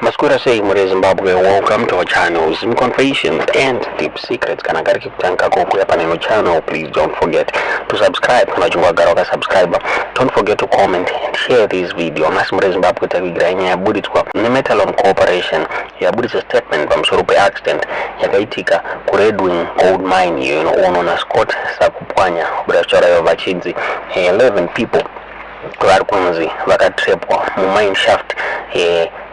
Maswera sei muri Zimbabwe? Welcome to our channel, Zim Confessions and Deep Secrets. Kana kari kekutanga kuuya paneno channel, please don't forget to subscribe. Kana uchinge wagara wakasubscribe, don't forget to comment and share this video. Nhasi muri Zimbabwe takuvigirai nyaya yaburitswa neMetalon Corporation, yabudisa statement pamusoro peaccident yakaitika kuRedwing Gold Mine, iyo inoonwa naScott Sakupwanya. Kubuda zvichitaura vachinzi 11 people vari kunzi vakatrepwa mumine shaft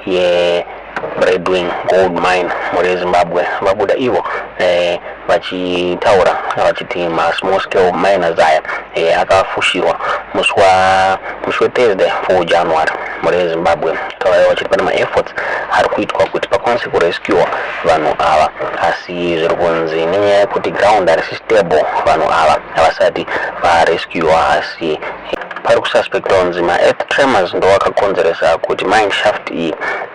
yeRedwing Gold Mine. Muri Zimbabwe, vabuda ivo vachitaura vachiti masmall scale miners aya akafushirwa musi weThursday 4 January. Muri Zimbabwe, taura vachiti pane maefforts ari kuitwa kuti pakwanise kurescuwa vanhu ava, asi zviri kunzi nenyaya yekuti ground harisi stable, vanhu ava havasati varescuwa. Asi pari kususpectwa kunzi maearth tremors ndo akakonzeresa kuti mine shaft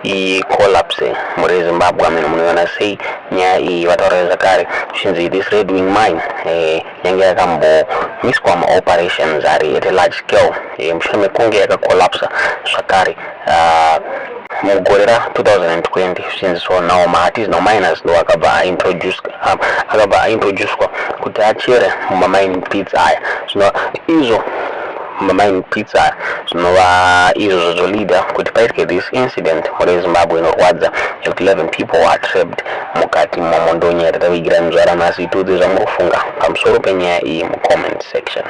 iyi icollapse. Muri Zimbabwe, amene munoiona sei nyaya iyi? Vataura zvakare zvichinzi this Redwing Mine yange yakambomiswa maoperations ari at a large scale mushure mekunge yakacollapsa zvakare mugore ra2020. Zvichinzi so now maartisanal miners ndo akabva aintroducwa kuti achere mumamine pits aya. Zvino izvo mumamine pits aya zvinova izvo zvozoleada kuti paitike this incident. Muri Zimbabwe, inorwadza yekuti 11 people are trapped mukati momo. Ndonyaya tatavigira muzuva ranhasi. Tiudze zvamuri kufunga pamusoro penyaya iyi mucomment section.